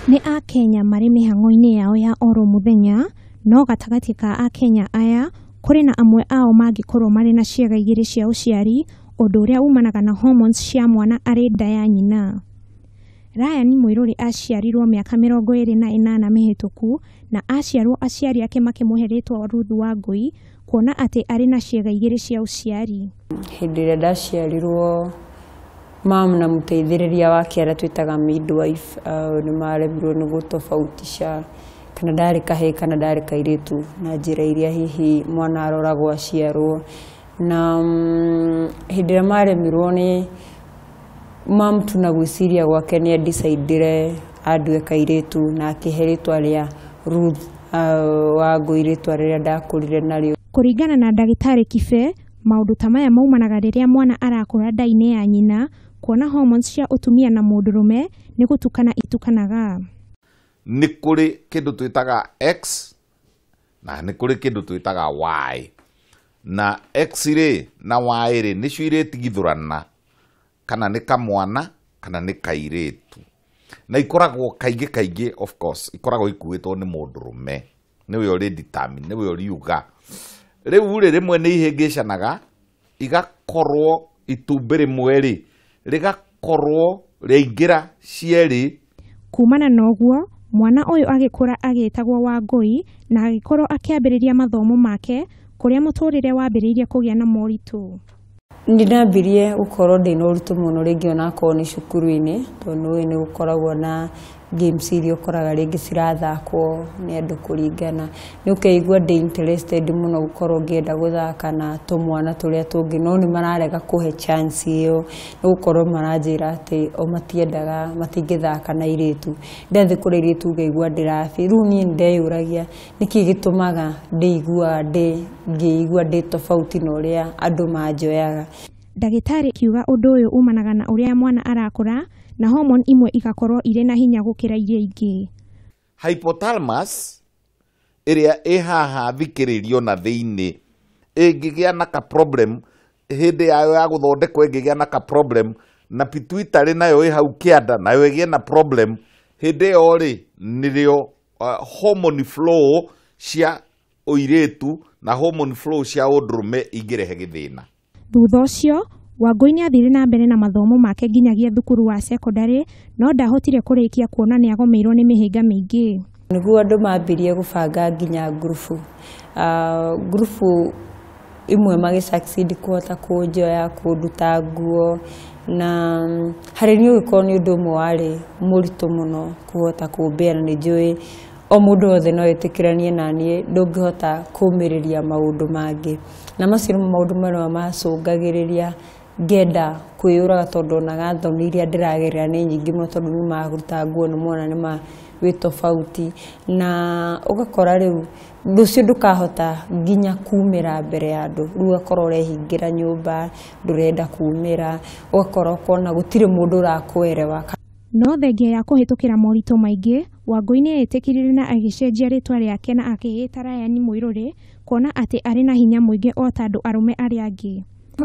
Nĩ Akenya marĩ mĩhang'o-inĩ yao ya oro mũthenya, no gatagatĩ ka Akenya aya kũrĩ na amwe ao mangĩkorwo marĩ na ciĩga igĩrĩ cia ũciari, ũndũ ũrĩa umanaga na hormones cia mwana arĩ nda ya nyina. Ryan Mũirũrĩ aciarirwo mĩaka 28 mĩhĩtũku na aciarwo aciari ake makĩmũhe rĩtwa Ruth Wangui kuona atĩ arĩ na ciĩga igĩrĩ cia ũciari. Hĩndĩ ĩrĩa ndaciarirwo mam na mũteithĩrĩria wake arĩa twĩtaga midwife nĩ maremirwo nĩ gũtofautisha kana ndarĩ kahĩĩ kana ndarĩ kairĩtu na njĩra iria hihi mwana aroragwo aciarwo. Na hĩndĩ ĩrĩa maremirwo nĩ mam tu na gwĩciria gwake nĩ adecidire andue kairĩtu na akĩhe rĩtwa rĩa Ruth Wangui, rĩtwa rĩrĩa ndakũrire narĩo. Kũringana na ndagĩtarĩ Kibe, maũndũ ta maya maumanaga rĩrĩa mwana arakũra nda-inĩ ya nyina, kuona hormones cia ũtumia na mũndũrũme nĩ gũtukana itukanaga. Nĩ kũrĩ kĩndũ twĩtaga X na nĩ kũrĩ kĩndũ twĩtaga Y. Na X rĩ na Y rĩ nĩcio irĩtigithũrana kana nĩ kamwana kana nĩ kairĩtu. Na ikoragwo kaingĩ kaingĩ, of course, ikoragwo ikuĩtwo nĩ mũndũrũme, nĩwe ũrĩ determine, nĩwe ũriuga. Rĩu rĩ rĩmwe nĩ ihĩngĩcanaga igakorwo itumbĩ rĩmwe rĩ rĩgakorwo rĩaingĩra cierĩ. Kumana na ũguo, mwana ũyũ agĩkũra agĩtagwo Wangui na agĩkorwo akĩambĩrĩria mathomo make kũrĩa mũtũrĩre wambĩrĩirie kũgĩa na moritũ. Nĩ ndambirie gũkorwo ndĩna ũritũ mũno rĩngĩ onakorwo nĩ cukuru-inĩ, tondũ nĩ ũĩ nĩ gũkoragwo na games iria ũkoraga rĩngĩ cirathakwo nĩ andũ kũringana. Nĩ ũkeigua ndĩ interested mũno gũkorwo ngĩenda gũthaka na tũmwana tũrĩa tũngĩ, no nĩ mararega kũhe chance ĩyo, nĩ gũkorwo maranjĩra atĩ o matiendaga, matingĩthaka na airĩtu. Ndathiĩ kũrĩ airĩtu ngaigua ndĩrabi. Rĩu niĩ nĩ ndeyũragia nĩkĩ gĩtũmaga ndĩigua ngĩigua ndĩ tofauti na ũrĩa andũ manjoyaga. Ndagĩtarĩ akiuga ũndũ ũyũ umanaga na ũrĩa mwana arakũra na hormone imwe igakorwo irĩ na hinya gũkĩra iria ingĩ. Hypothalamus ĩrĩa ĩ haha thikĩrĩrio na thĩinĩ ĩngĩgĩa na ka problem hĩndĩ yayo ya gũthondekwo, ĩngĩgĩa na ka problem na pituitary nayo ĩ hau kĩanda nayo ĩgĩe na problem, hĩndĩ ĩyo rĩ nĩrĩo hormone flow cia ũirĩtu na hormone flow cia ũndũrũme ingĩrehe gĩthĩna. Thutha ũcio Wangui nĩ athire na mbere na mathomo make nginyagia thukuru wa cekondarĩ, no ndahotire kũrĩkia kuona nĩ agomeirwo nĩ mĩhĩnga mĩingĩ. Nĩguo andũ mambirie gũbanga nginya ngurubu. Ngurubu imwe magĩ succeed kũhota kũnjoya, kũnduta nguo, na harĩ niĩ ũgĩkorwo nĩ ũndũ ũmwe warĩ mũritũ mũno kũhota kũmbĩa, na nĩ njũĩ o mũndũ wothe no etĩkĩranie na niĩ ndũngĩhota kũmĩrĩria maũndũ mangĩ. Na macio nĩmo maũndũ marĩa macũngagĩrĩria ngenda kwĩyũraga, tondũ onaga thoni iria ndĩragerera nĩ nyingĩ mũno, tondũ nĩ maruta nguo nĩ mona nĩ ma wĩ tofauti, na ũgakora rĩu rũciũ ndũkahota nginya kumĩra mbere ya andũ. Rĩu ũgakorwo ũrehingĩra nyũmba, ndũrenda kumĩra, ũgakora ũkona gũtirĩ mũndũ ũrakwerewa. No thengia ya kũhĩtũkĩra moritũ maingĩ, Wangui nĩ etĩkĩrire na agĩcenjia rĩtwa rĩake na akĩĩta Ryan Mũirũrĩ kuona atĩ arĩ na hinya mũingĩ o ta andũ arũme arĩa angĩ.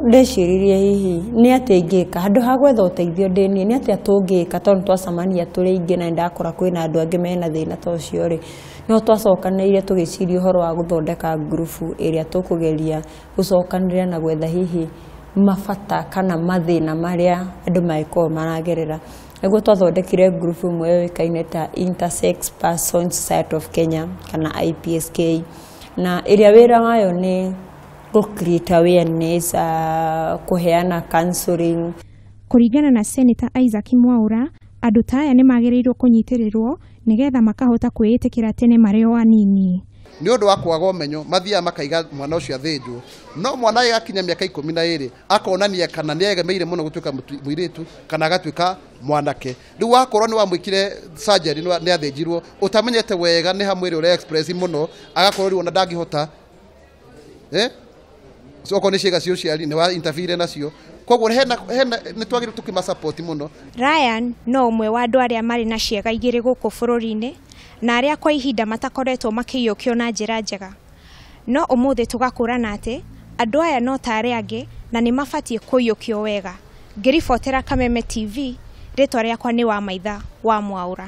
Ndeciririe hihi nĩ atĩa ingĩka handũ ha gwetha ũteithio ndĩ niĩ, nĩ atĩa tũngĩka, tondũ twacemania tũrĩ aingĩ na nĩndakora kwĩna andũ angĩ mena thĩna ta ũcio rĩ, no twacokanĩrĩire tũgĩciria ũhoro wa gũthondeka ngurubu ĩrĩa tũkũgeria gũcokanĩrĩra na gwetha hihi mabata kana mathĩna marĩa andũ mangĩkorwo maragerera. Nĩguo twathondekire ngurubu ĩmwe yũĩkaine ta Intersex Persons Society of Kenya kana IPSK, na ĩrĩa wĩra wayo nĩ gũ create awareness, kũheana counseling. Kũringana na Senator Isaac Mwaura, andũ ta aya nĩ magĩrĩirwo kũnyitĩrĩrwo nĩgetha makahota kwĩĩtĩkĩra tene marĩ o anini. Nĩ ũndũ wa kwaga ũmenyo mathiaga makaiga mwana ũcio athĩnjwo, no mwana agakinya mĩaka 12 akonania kana nĩ egemeire mũno gũtuĩka mũirĩtu kana agatuĩka mwanake. Rĩu wakorwo nĩ wamwĩkire surgery, nĩ athĩnjirwo ũtamenyete wega nĩ ha mwĩrĩ ũrĩa express mũno, agakorwo rĩu ona ndangĩhota okorwo nĩ ciĩga cia ũciari nĩ wa interfere nacio, koguo hena nĩ twagĩrĩirwo tũkĩma support mũno. Ryan no ũmwe wa andũ arĩa marĩ na ciĩga igĩrĩ gũkũ bũrũri-inĩ na arĩa kwa ihinda matakoretwo makĩiyũkio na njĩra njega. No ũmũthĩ tũgakũrana atĩ andũ aya no ta arĩa angĩ na nĩ mabatiĩ kũiyũkio wega. Ngĩribotera Kameme TV, Rĩtwa rĩakwa nĩ wa Maitha wa Mwaũra.